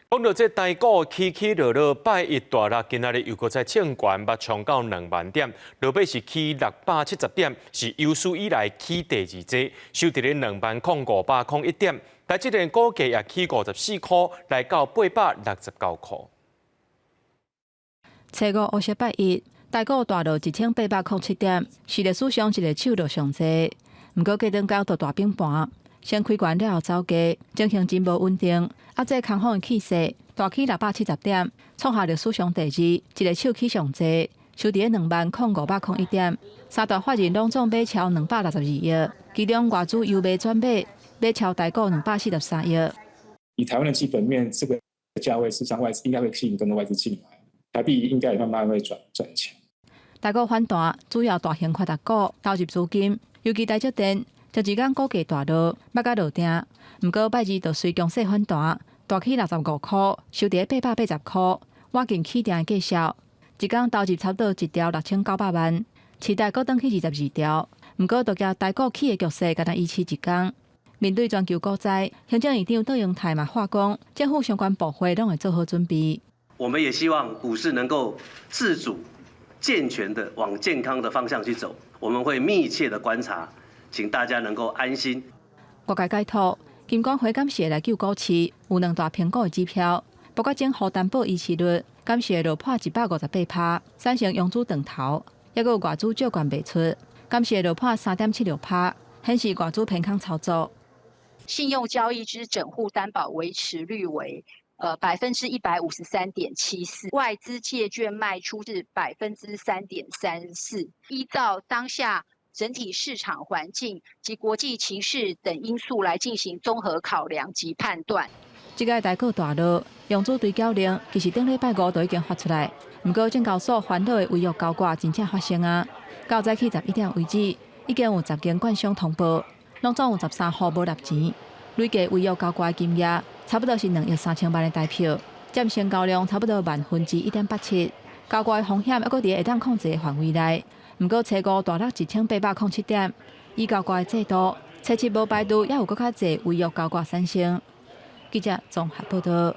講到這台股起起落落，拜一大落，今仔日又閣再衝懸，欲衝到2萬點，落尾是起670點，是有史以來起第二濟，收佇咧20,501點。台積電股價也起54塊，來到869塊。初五烏色拜一，台股大落1807點，是歷史上一个手落上濟。毋過隔頓工就大崩盤，先開懸了後走低，情形真無穩定。壓制空方的氣勢，大起670點，創下歷史上第二，一个手起上濟，收佇咧20,501點。三大法人攏總買超262億，其中外資由賣轉買，買超台股243億。以台灣的基本面，這個價位，事實上外資應該會吸引更多外資進來，台幣應該也慢慢會轉強。台股反彈，主要大型發達股投入資金，尤其台積電，前一工股價大落，捌共落定。毋過拜二就隨強勢反彈，大起65塊，收佇880塊。倚近起定的價數，一工投入差不多1兆6900萬，市台閣轉去22兆。毋過，就驚台股起的局勢，敢若維持一工。面對全球股災，行政院長卓榮泰嘛話講，政府相關部會攏會做好準備。我們也希望股市能夠自主、健全的往健康的方向去走，我們會密切的觀察，請大家能夠安心。外界解讀，金管會敢是會來救股市，有兩大評估的指標，包括整戶擔保維持率，敢是會落破158%，產生融資斷頭，抑閣有外資借券賣出，敢是會落破3.76%，顯示外資偏空操作。信用交易之整戶擔保維持率為153.74%，外資借券賣出是3.34%。依照當下整體市場環境及國際情勢等因素來進行綜合考量及判斷。這個台股大落，融資追繳令其實頂禮拜五就已經發出來，毋過證交所煩惱的違約交割真正發生啊！到早起11點為止，已經有10間券商通報，攏總有13戶無納錢，累計違約交割的金額差不多是2億3千萬的台票，佔成交量差不多1.87萬。交割的風險猶閣佇會當控制的範圍內。毋過初五大落1807點，依交割的制度，初七無排除猶有閣較濟違約交割產生。記者綜合報道。